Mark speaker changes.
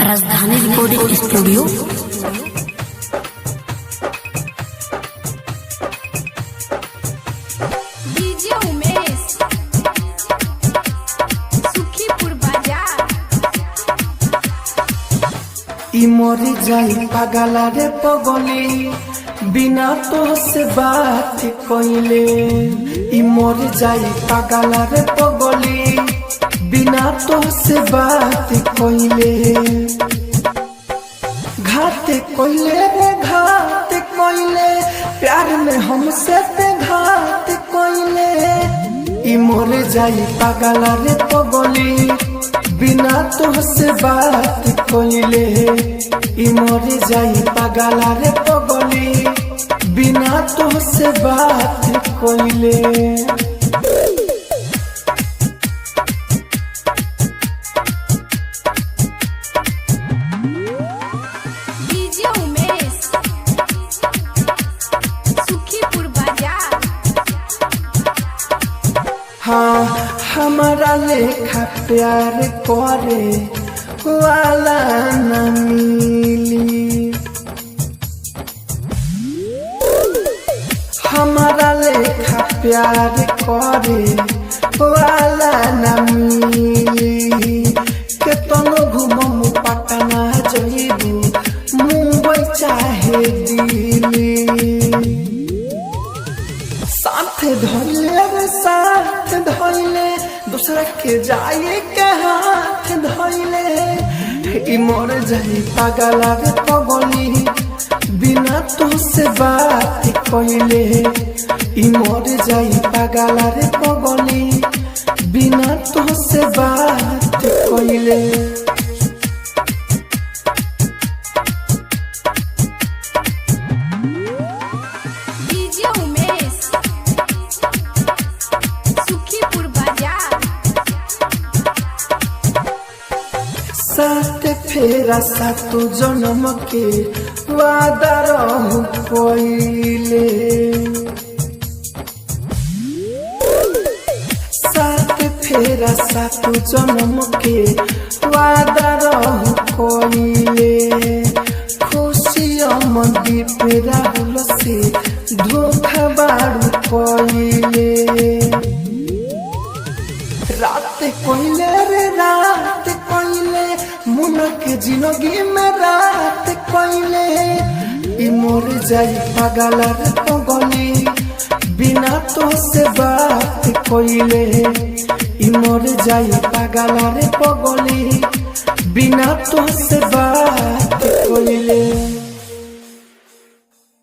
Speaker 1: Rajdhani recording studio.
Speaker 2: DJ Umesh, Sukhipur बाजार।
Speaker 3: इ मरी जाई पागला रे पगली बिना तो से बात कइले। इ मरी जाई पागला रे पगली बिना तो से बात कइले। घात कइले रे घात कइले, प्यार में हमसे ते घात कइले। इ मरे जाई पागला रे पगली बिना तोहसे बात कइले। इ मरे जाई पागला रे पगली बिना तोहसे बात कइले।
Speaker 2: डीजे उमेश, सुखीपुर बाजार।
Speaker 3: हाँ, हमारा लेखा प्यार करे वाला न मिली। हमारा लेखा प्यार करे वाला न मिली। केतनो घुमम पटना जइबू, मुंबई चाहे दिल्ली। साथ धोइले रे साथ धोइले, दूसरा के जाए के हाथ धोइले। इ मोर जाई पागला रे पगली बिना तुझसे बात कइले। इ मोर जाई पागला रे पगली बिना तुझसे बात कइले।
Speaker 2: डीजे उमेश, सुखीपुर बाजार।
Speaker 3: सात फेरा सातो जन्म के वादा रहू पहिले। सात फेरा सातो जन्म के वादा रहू पहिले। खुशी अमनदीप राहुल से धोखा बारू पहिले। रात कोइले रे रात कोइले, मुना के जिंदगी में रात कोइले। इ मोर जाई पागला रे पगली बिना तो से बात कोइले। इ मोर जाई पागला रे पगली बिना तो से बात कोइले।